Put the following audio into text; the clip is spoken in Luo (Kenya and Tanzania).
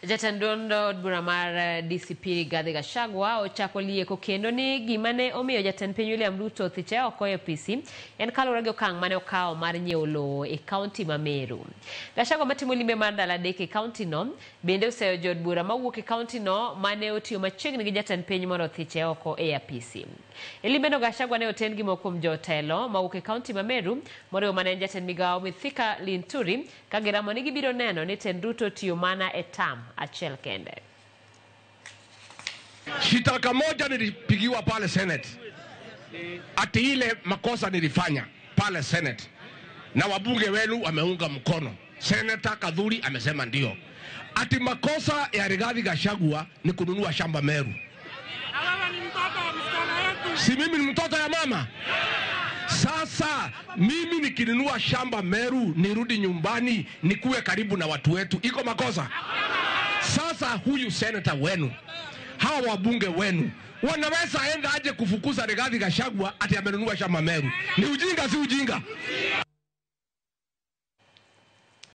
Jatend duond od bura mar DCP Rigathi Gachagua ochako lieko kendo ni gima ne omiyo jatend piny William Ruto othiche oko e apisi en kaluwore gi okang' mane okawo mar nyiewo lowo e kaunti ma Meru. Gachagua matimo limbe mar ndalo adek e kaunti no bende oseyo jood bura mawuok e kaunti no mane otiyo machiegni gi jatend piny mondo othiche oko e apisi. E limbeno Gachagua ne oten gi moko kuom jotelo mawuok e kaunti ma Meru moriwo mane en jatend migawo Mithika Linturi ka giramo ni gibiro neno ni tend Ruto tiyo mana e tam achiel kende. Shitaka moja nilipigiwa pale Senate, ati ile makosa nilifanya pale Senate na wabunge wenu wameunga mkono. Senator Kadhuri amesema ndio, ati makosa ya Rigathi Gachagua ni kununua shamba Meru. Si mimi ni mtoto ya mama? Sasa mimi nikinunua shamba Meru nirudi nyumbani nikuwe karibu na watu wetu, iko makosa? Sasa huyu senator wenu, hawa wabunge wenu wanaweza enda aje kufukuza Rigathi Gachagua ati amenunua shamba Meru? Ni ujinga, si ujinga?